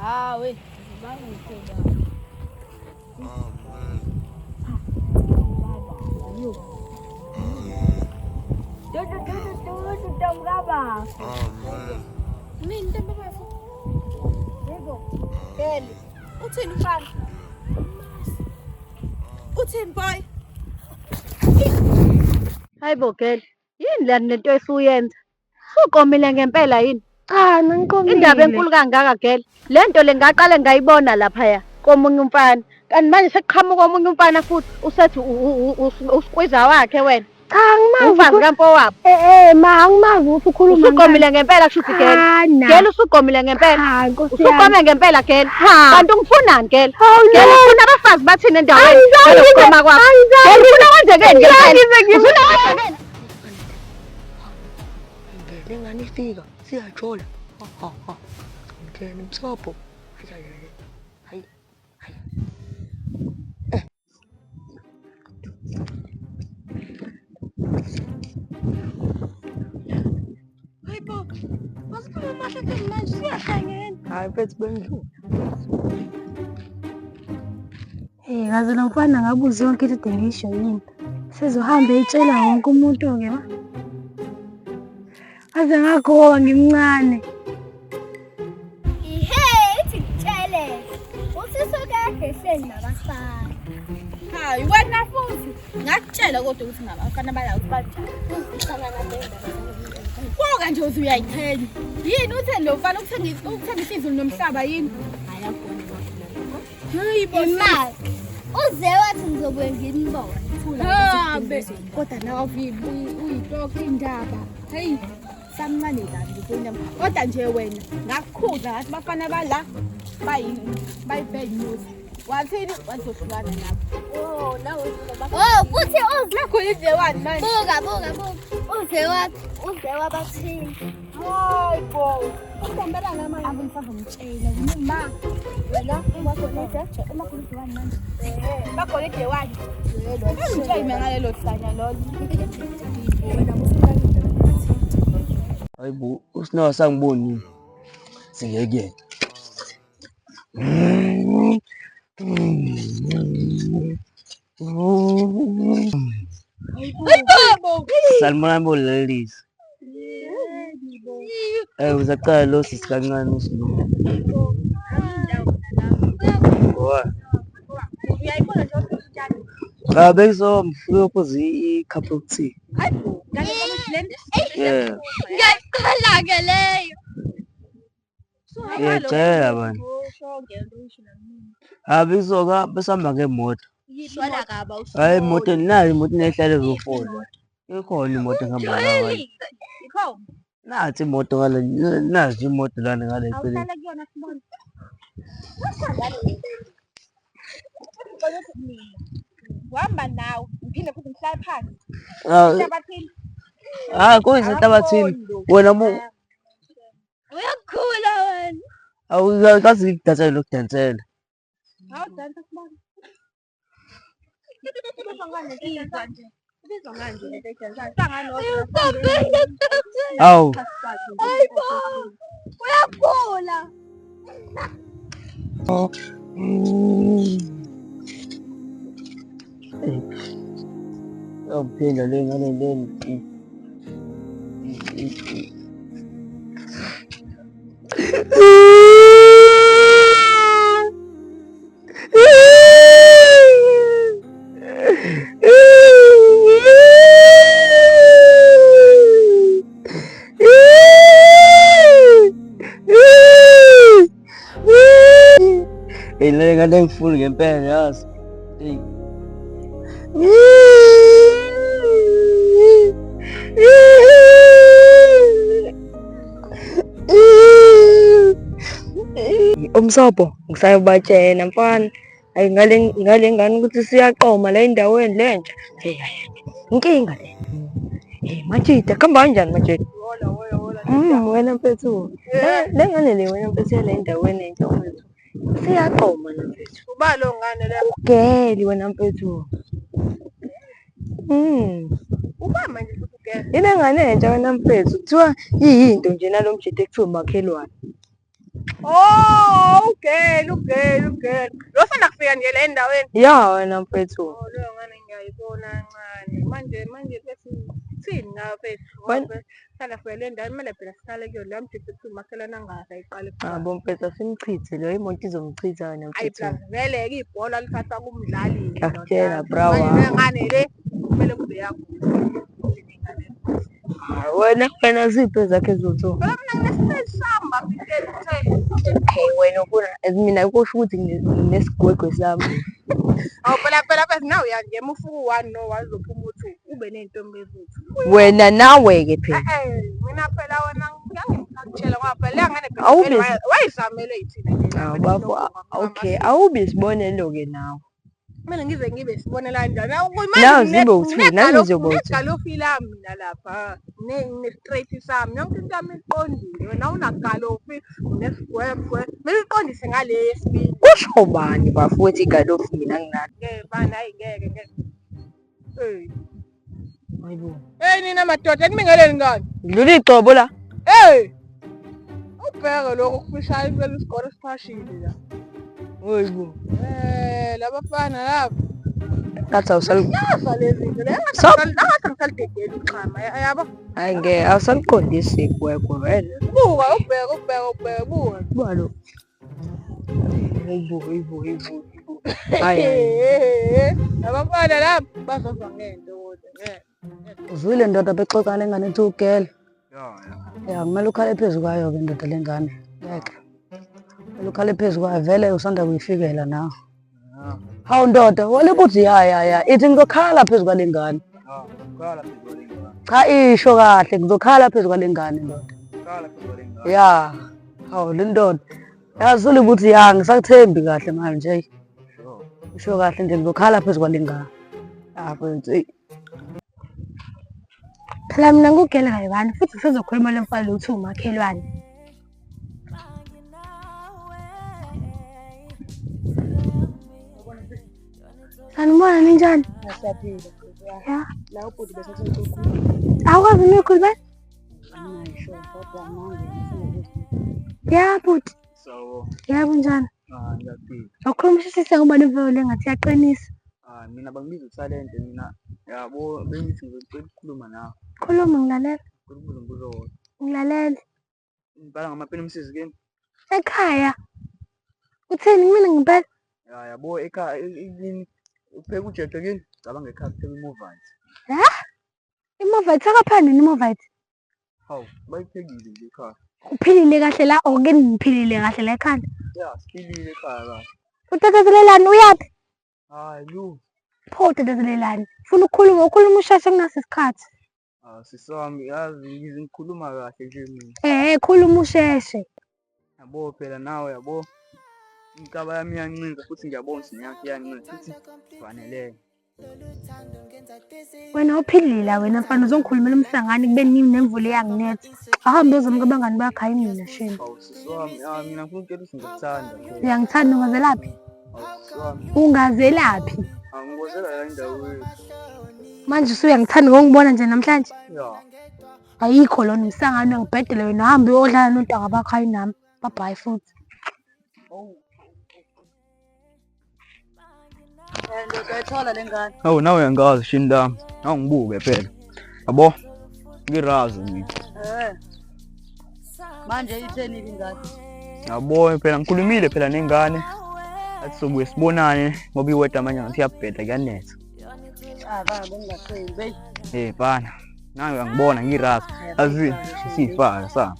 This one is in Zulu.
Hawe, Dudu dudu dudu ntomkababa. Nini ntombi bafo? Yebo. Beli. Uthini umfana? Uthini boy? Hayibo girl, yini lani lento esuyenza? Usuqomile ngempela yini? Cha, ngiqomile. Indaba enkulu kangaka girl. Le nto le ngaqale ngayibona laphaya komunye umfana. Kanti manje sekuqhamuka omunye umfana futhi usethi usikwiza wakhe wena. Cha, angimazi. Umfazi kamfowabo. Eh eh ma angimazi ukuthi ukhuluma Usuqomile ngempela kusho ukuthi girl. Cha, na. Girl usuqomile ngempela. Cha, nkosi yami. Usuqome ngempela girl. Ha. Kanti ungifunani girl? Hawu, Girl no. ufuna abafazi bathini endaweni? Angizange Ngalokuqoma ngize- kwakho. angizange Girl ufuna kwenzekeni ngempela? ngize- Ufuna kwenzekeni? Le ngane ifika siyajola. Ha ha ha. Ngene msobho. Hayi hayi hayi. Hayi. Hayi bo. Wasiphuma amahlathini manje siyahlangene. Hayi mfethu bengidlula. Eh, kaze lo mfana ngabuza yonke into ede ngisho yini. Sezohamba eyitshela wonke umuntu-ke ma. Aze ngagoba ngimncane. Ihe, ithi ngitshele. Usisi kade ehleli nabafana. Hayi wena futhi ngakutshela kodwa ukuthi ngabafana bala ukuthi banjani. Buka nje uthi uyayichenya. Yini utheni lo mfana ukuthengisa ukuthengisa izulu nomhlaba yini? Hayi akubona. Hayi bo. Imali. Uze wathi ngizobuye nginibone. Habe. Kodwa nawe uyitoka indaba. Hey, samncane kabi nje Kodwa nje wena ngakukhuza ngathi bafana bala bayi bayi-bad news. Wathini wazohlukana nabo. Oh, nawe Oh, futhi uze Nakhona wani manje. buka buka buka. Uze wathi uze wabathini. Hayi bo. Uthembela manje. Ave ngisazomtshela ma. Wena ungagolide, umagolide wani manje? Bagolide wani? Ungitshela mina ngalelo hlanya lolo. Hayi bo, usinawo sangiboni. Singeke. Sanibonani bo ladies. Eh uzaqala lo sisi kancane usilo. Wa. Uyayibona nje ukuthi Cha bengizomfuna ukuphuza i-cup of tea. Hayi bo, ngale komshileni. Yeah. Ngiyayiqala-ke leyo. Ngiyacela bani. Ha bengizoka besihamba ngemoto. Shwala kaba Hayi imoto nayo imoto inehlala ezofola. Ikhona imoto engihamba ngayo. Ikhona. Nathi imoto ngale nazi imoto lana ngale eceleni. Awuhlala kuyona sibone. Uhamba nawe, ngiphinde futhi ngihlale phansi. Ah, Enhlabathini. ah kuyisenhlabathini. Wena mu Uyakhula wena. awukazi ngikudansele nokudansela. Hawu dansa sibone. Ibizwa nje. Ibizwa nganje lento edansayo. Hawu. Hayibo. Uyakhula. Yawuphinda le ngale le. Hey, le ngane ngifuni ngempela yazi. Hey. Umsobho ngisayobatshela mfana. Hayi ngale ngale ngane ukuthi siyaqoma la endaweni lentsha. Hey hayi. Inkinga le. Hey majita kuhamba kanjani majita? Wena mfethu. Le ngane le wena mfethu yale endaweni entsha mfethu. Siyaqoma na mfethu. Uba lo ngane le. Ugeli wena mfethu. Uba manje futhi ugele. Ile ngane entsha wena mfethu kuthiwa iyinto nje nalo mjita ekuthiwa umakhelwane. Oh, ugel, ugel, ugel. Lo sanda kufika nje la endaweni. Ya wena mfethu. Oh, leyo ngane ngiyayibona kancane. Manje manje mfethu thini ngayo mfethu? Wen- Sanda kufika le ndaweni kumele phela sihlale kuyo la mjiphi kuthiwa umakhelwane angaze ayiqale. Cha bo mfethu asimchithe lo imoto izomchitha wena Ayi mfethu. plus vele-ke ibhola lithathwa kumdlali. Ngiyakutshela, bra Manje wami. le ngane le kumele kube yakho. Hayi, Wena wena ziphi ezakhe ezothu. Phela mina nginesiteji sami bafitele ukuthi Hey wena ufuna mina kusho ukuthi nginesigwegwe sami. Awu phela phela phela nawe uyangena ufika u-one no-one uzophuma u-two ube ney'ntombi ezintsha. Wena nawe ke phela. Eh, mina phela wena ngangikutshela ngoba phela le ngane phela Awube vele wayizamele yithina nje. Cha bafo okay awube isibonelo ke nawe. Kumele ngize ngibe isibonelo kanjani? Nawe zibe u-two, nami ngizoba u-two. Negalofi lami mina lapha, ne-straight sami, yonke into yami iqondile. Wena awunagalofi, unesigwegwe. Kumele uqondise ngale yesibili. Kusho bani bafowethu igalofu mina nginalo. Ngeke bani, hayi ngeke ngeke. Hey. Hayibo. Hey nina madoda nibingeleni ngani? Dlula igcobo la. Hey! Ubheke lokho kufishayo impela isikole siphashile la. Hayibo. Eh, labafana laba. Ngathi awusal Yaza lezi zinto. Le Stop. ngathi ngisalidedela uxhama yabo. hayi ngeke awusaliqondisi igwegwe wena. Buka ubheke ubheke ubheke buka. Buka lo. Hayibo hayibo hayibo. Hayi hayi. Eh, labafana laba bazozwa ngento kodwa ngeke. Uzwile ndoda bexoxa le ngane ethi ugele. Ya, ya. Ya kumele ukhale phezu kwayo-ke ndoda le ngane. Ngeke. Kumele ukhale phezu kwayo vele usanda kuyifikela nawe. Hawu ndoda, walibuthi ya ya ya. Ithi ngizokhala phezu kwale ngane. Ya, ukhala phezu kwale ngane. Cha isho kahle ngizokhala phezu kwale ngane ndoda. Ukhala phezu kwale ngane. Ya. Hawu le ndoda. Yazi ulibuthi ya ngisakuthembi kahle manje. Sure. Isho kahle nje ngizokhala phezu kwale ngane. Ya mfethu eyi. Phela mina ngugele kayi-one futhi ngisezokhuluma le mfana lo uthi umakhelwane. Sanibona ninjani? Ngiyaphila. Ya. La ubhuti besathe ukhuluma. Awukwazi ukuyikhuluma? Anginayo sure kodwa manje Ya bhuti. So, Yebo njani? ah ngiyaphila. Awukhuluma usheshise ngoba nemvelo le ngathi iyaqinisa. Ah mina bangibiza uTalente mina. Yabo bengithi ngizocela ukukhuluma nawe. Khuluma ngilalela. Ngicela ukubuza umbuzo owodwa. Ngilalela. Ngibhala ngamapeni umsizi kini? Ekhaya. Uthini kumina ngempela? Ya yabo ekhaya kini upheka ujeqe kini? Cabanga ekhaya kupheka iMovite. IMovite sakaphela nini iMovite? Hawu, bayiphekile nje ekhaya. Uphilile kahle la or ke ngiphilile kahle la ekhanda? Ya, siphilile ekhaya kahle. Utatazelelani uyaphi? Hayi lu. Pho utatazelelani? Ufuna ukukhuluma ukhuluma usheshe kunasi isikhathi. Ah sisi wami yazi ngize ngikhuluma kahle nje mina. Eh khuluma usheshe. Yabo phela nawe yabo. Inkaba yami iyancinza futhi ngiyabona ukuthi neyakho iyancinza futhi kufanele. Wena uphilile la wena mfana uzongikhulumela umsangane kube nini nemvula iyanginetha. Ahambe uzomuka abangani bakho hayi mina shame. Hawu sisi wami, ah mina ngifuna ukutshela ukuthi ngiyakuthanda phela. Uyangithanda ungazelaphi? Hawu sisi wami, Ungazelaphi? angingozela la endaweni. Manje usuyangithanda ngokungibona nje namhlanje? Ya. Ayikho lona umsangano ngibhedele wena uhambe uyodlala nontanga bakho hayi nami. Bye bye futhi. Ndoda ayithola le ngane. Hawu nawe uyangazi shini lami. Awungibuke phela. Yabo? Ngirazi mina. Eh. Manje itheni ingane? Yabo phela ngikhulumile phela nengane. Athi sobuye sibonane ngoba iweda manje ngathi iyabheda kuyanetha. Cha baba ngingaqembi. Eh bana. Nawe uyangibona ngirazi. Azi sifaka sa.